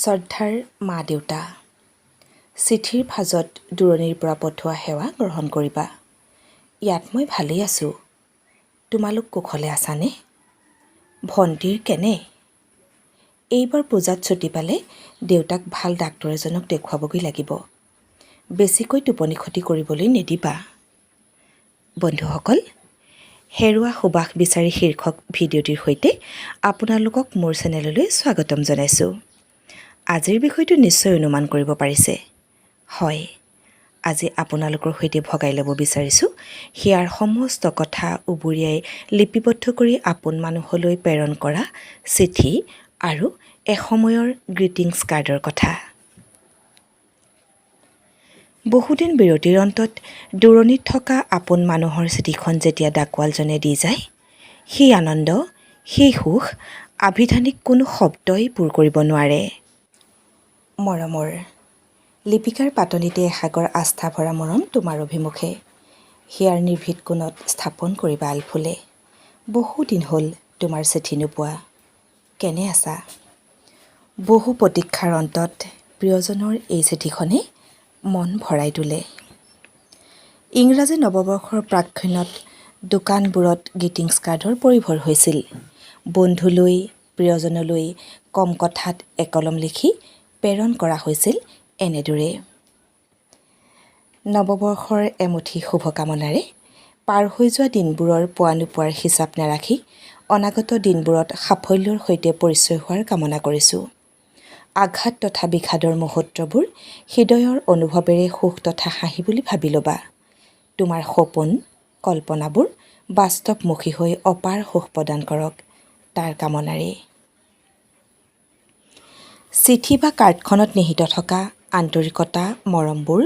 শ্ৰদ্ধাৰ মা দেউতা, চিঠিৰ ভাঁজত দূৰণিৰ পৰা পঠোৱা সেৱা গ্ৰহণ কৰিবা। ইয়াত মই ভালেই আছোঁ। তোমালোক কুশলে আছানে? ভণ্টিৰ কেনে? এইবাৰ পূজাত ছুটি পালে দেউতাক ভাল ডাক্তৰ এজনক দেখুৱাবগৈ লাগিব। বেছিকৈ টোপনি খতি কৰিবলৈ নিদিবা। বন্ধুসকল, হেৰুৱা সুবাস বিচাৰি শীৰ্ষক ভিডিঅ'টিৰ সৈতে আপোনালোকক মোৰ চেনেললৈ স্বাগতম জনাইছোঁ। আজিৰ বিষয়টো নিশ্চয় অনুমান কৰিব পাৰিছে। হয়, আজি আপোনালোকৰ সৈতে ভগাই ল'ব বিচাৰিছোঁ হিয়াৰ সমস্ত কথা উবুৰিয়াই লিপিবদ্ধ কৰি আপোন মানুহলৈ প্ৰেৰণ কৰা চিঠি আৰু এসময়ৰ গ্ৰিটিংছ কাৰ্ডৰ কথা। বহুদিন বিৰতিৰ অন্তত দূৰণিত থকা আপোন মানুহৰ চিঠিখন যেতিয়া ডাকোৱালজনে দি যায়, সেই আনন্দ, সেই সুখ আভিধানিক কোনো শব্দই পূৰ কৰিব নোৱাৰে। মৰমৰ লিপিকাৰ পাতনিতে এসাগৰ আস্থা ভৰা মৰম তোমাৰ অভিমুখে। হিয়াৰ নিভৃত কোণত স্থাপন কৰিবা আলফুলে। বহুদিন হ'ল তোমাৰ চিঠি নোপোৱা। কেনে আছা? বহু প্ৰতীক্ষাৰ অন্তত প্ৰিয়জনৰ এই চিঠিখনে মন ভৰাই তোলে। ইংৰাজী নৱবৰ্ষৰ প্ৰাকক্ষণত দোকানবোৰত গ্ৰিটিংছ কাৰ্ডৰ পয়োভৰ হৈছিল। বন্ধুলৈ, প্ৰিয়জনলৈ কম কথাত একলম লিখি প্ৰেৰণ কৰা হৈছিল এনেদৰে: নৱবৰ্ষৰ এমুঠি শুভকামনাৰে পাৰ হৈ যোৱা দিনবোৰৰ পোৱা নোপোৱাৰ হিচাপ নাৰাখি অনাগত দিনবোৰত সাফল্যৰ সৈতে পৰিচয় হোৱাৰ কামনা কৰিছোঁ। আঘাত তথা বিষাদৰ মুহূৰ্তবোৰ হৃদয়ৰ অনুভৱেৰে সুখ তথা হাঁহি বুলি ভাবি ল'বা। তোমাৰ সপোন কল্পনাবোৰ বাস্তৱমুখী হৈ অপাৰ সুখ প্ৰদান কৰক, তাৰ কামনাৰে। চিঠি বা কাৰ্ডখনত নিহিত থকা আন্তৰিকতা, মৰমবোৰ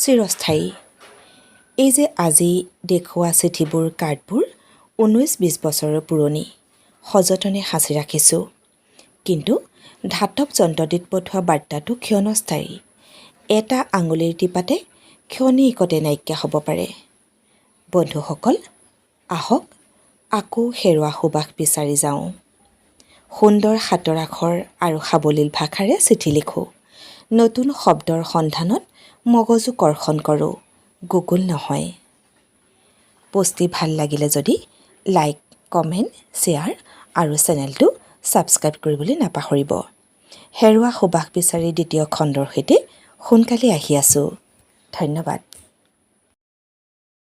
চিৰস্থায়ী। এই যে আজি দেখুওৱা চিঠিবোৰ, কাৰ্ডবোৰ 19-20 বছৰৰ পুৰণি, সযতনে সাঁচি ৰাখিছোঁ। কিন্তু ধাতৱ যন্ত্ৰটিত পঠোৱা বাৰ্তাটো ক্ষণস্থায়ী। এটা আঙুলিৰ টিপাতে ক্ষণিকতে নাইকিয়া হ'ব পাৰে। বন্ধুসকল, আহক, আকৌ হেৰুৱা সুবাস বিচাৰি যাওঁ। সুন্দৰ হাতৰ আখৰ আৰু সাৱলীল ভাষাৰে চিঠি লিখোঁ। নতুন শব্দৰ সন্ধানত মগজু কৰ্ষণ কৰোঁ, গুগল নহয়। পোষ্টটি ভাল লাগিলে যদি লাইক, কমেণ্ট, শ্বেয়াৰ আৰু চেনেলটো ছাবস্ক্ৰাইব কৰিবলৈ নাপাহৰিব। হেৰুৱা সুবাস বিচাৰি দ্বিতীয় খণ্ডৰ সৈতে সোনকালে আহি আছোঁ। ধন্যবাদ।